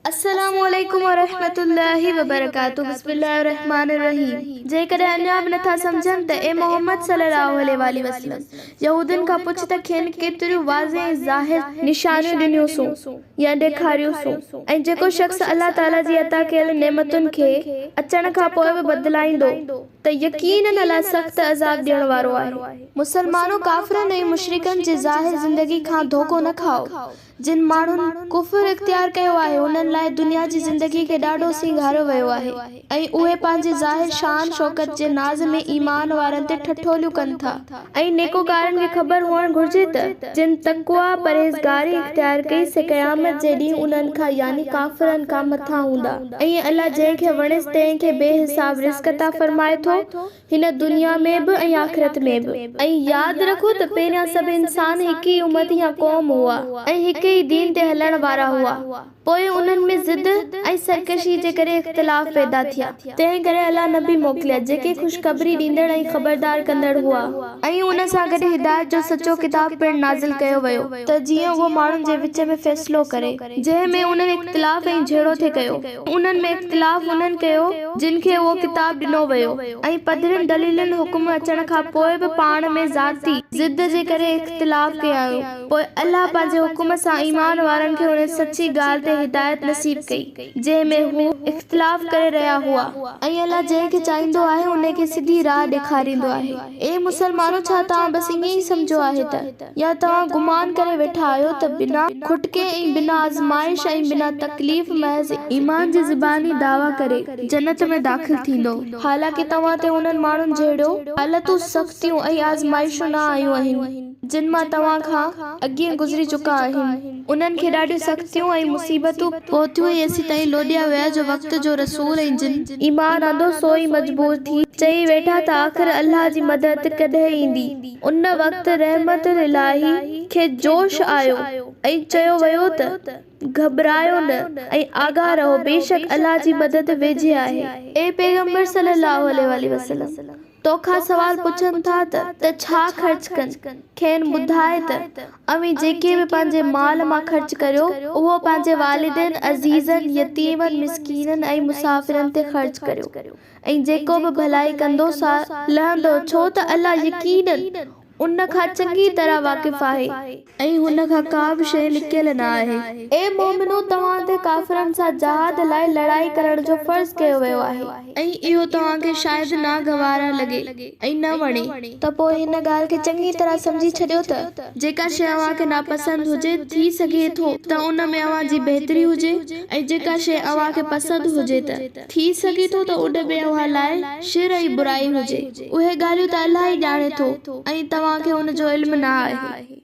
السلام عليڪم ورحمة الله وبرڪاته بسم الله الرحمٰن الرحيم جيڪڏهن اڃا به نٿا سمجهن ته اي محمد صلي الله عليه واٰله وسلم يهودين کان پڇ ته کين ڪيتريون واضح ۽ ظاهر نشانيون ڏنيون سون يا ڏيکاريون سون ۽ جيڪو شخص الله تعالي جي عطا ڪيل نعمتن کي اچڻ کان پوء به بدلائيندو ته يقيناً الله سخت عذاب ڏيڻ وارو آهي. مسلمانو ڪافرن ۽ مشرڪن جي ظاهر زندگي کان ڌوڪو نه کائو جن ماڻهن ڪفر اختيار ڪيو آهي انهن لاء دنيا جي زندگي کي ڏاڍو سينگاريو ويو آهي ۽ اهي پنهنجي ظاهر شان شوڪت جي ناز ۾ ايمان وارن تي ٺٺوليون ڪن ٿا. ۽ نيڪوڪارن کي خبر هئڻ گهرجي ته جن تقويٰ، پرهيزگاري، اختيار ڪئي سي قيامت جي ڏينهن انهن کان، يعني ڪافرن کان، مٿان هوندا ۽ الله جنهن کي وڻيس تنهن کي بي حساب رزق عطا فرمائي ٿو. هن دنيا ۾ به ۽ آخرت ۾ به. ۽ ياد رکو ته پهريان سڀ انسان هڪ ئي امت يا قوم هئا ۽ هڪ ئي دين تي هلڻ وارا هئا، پوء انهن ۾ ضد ۽ سرڪشي جي ڪري اختلاف پيدا ٿيا، تنهن ڪري الله نبي موڪليا، جيڪي خوشخبري ڏيندڙ ۽ خبردار ڪندڙ هئا. ۽ ان سان گڏ هدايت جو سچو ڪتاب پڻ نازل ڪيو ويو، ته جيئن اهو ماڻهن جي وچ ۾ فيصلو ڪري، جنهن ۾ انهن اختلاف ۽ جهيڙو ٿي ڪيو. انهن ۾ اختلاف انهن ڪيو، جن کي اهو ڪتاب ڏنو ويو ۽ پڌرين دليلن حڪم اچڻ کان پوء به پاڻ ۾ ذاتي ضد جي ڪري اختلاف ڪيائون، پوء الله پنهنجي حڪم سان ايمان وارن کي ان سچي ڳالهه تي هدايت نصيب ڪئي، جنهن ۾ هو اختلاف ڪري رهيا هئا. ۽ الله جنهن کي چاهيندو آهي ان کي سڌي راهه ڏيکاريندو آهي. اي مسلمانو! ڇا توهان بس ائين ئي سمجهيو آهي ته. يا توهان گمان ڪري ويٺا آهيو ته بنا کٽڪي ۽ بنا آزمائش ۽ بنا تڪليف محض ايمان جي زباني دعويٰ ڪري جنت ۾ داخل ٿيندو، حالانڪه توهان تي انهن ماڻهن جهڙيو حالتون، سختيون ۽ آزمائشون نه آيون آهن، جن مان توهان کان اڳين گذري چڪا آهن. انهن کي ڏاڍيون سختيون ۽ مصيبتون پهتيون ۽ ايسيتائين لوڏيا ويا جو وقت جو رسول ۽ جن ايمان آندو سو ئي مجبور ٿي چئي ويٺا ته آخر الله جي مدد ڪڏهن ايندي؟ ان وقت رحمت الاهي کي جوش آيو ۽ چيو ويو ته، گهٻرايو نه ۽ آگاهه رهو بيشڪ الله جي مدد ويجهي آهي. اي پيغمبر صلّي اللّٰه عليه واٰله وسلّم! توکان سوال پڇن ٿا ته ته ڇا خرچ ڪن؟ کين ٻڌاء ته، اوهين جيڪي به پنهنجي مال مان خرچ ڪريو، اهو پنهنجي والدين، عزيزن، يتيمن، مسڪينن ۽ مسافرن تي خرچ ڪريو. ۽ جيڪو به ڀلائي ڪندو سا لهندو، ڇو ته الله يقيناً ان کان چڱي طرح واقف آهي. ۽ هن کان ڪا به شيء لڪيل نه آهي. اي مؤمنو! توهان تي ڪافرن سان جهاد لاء لڙائي ڪرڻ جو فرض ڪيو ويو آهي. ۽ اهو توهان کي شايد ناگوار لڳي ۽ نه وڻي. ته پوء هن ڳالهه کي چڱي طرح سمجهي ڇڏيو ته، جيڪا شيء اوهان کي ناپسند هجي، ٿي سگهي ٿو ته ان ۾ اوهان جي بهتري هجي، ۽ جيڪا شيء اوهان کي پسند هجي ته. ٿي سگهي ٿو ته ان ۾ اوهان لاء شر ۽ برائي هجي. اهي ڳالهيون ته الله ئي ڄاڻي ٿو ۽ توهان کي ان جو علم نه آهي.